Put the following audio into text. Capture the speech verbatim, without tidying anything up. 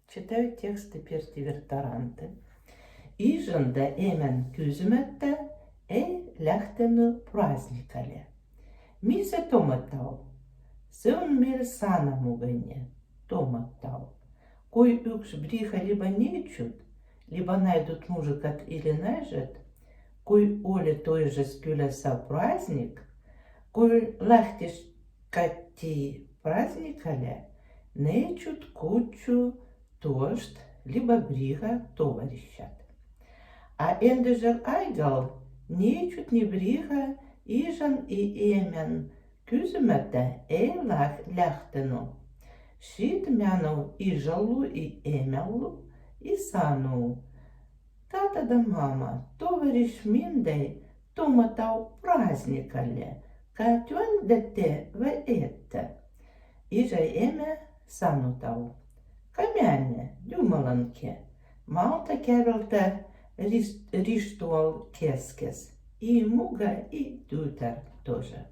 Читаю текст Перти Вертарантты. Изян да эмän кюзйmäтtä ей леhtнануй праздникале. Миз томотал? Сэ он мел сана муганни томотал. Кой ükс брига либо нечут, либо найдут мужикат или найжат, кой оле тойжас кюляса праздник, кой лахтис катти праздникале, нечут кутчу тожд либо брига товарищат. А эндіжер айгал нечут ни брига изян и эмän кюзйmäтtä ей лех-, леhtнануй. Шид мянув изяллу и эмяллу и санув: Тата да мама, товарищ миндай томотал праздникале, катюн да тэ ваэттэ? Изяй эмä санутал: Ка мене, дюмаланке, малта кевелта рис-, риштуал кескес, и муга, и тутар тоже.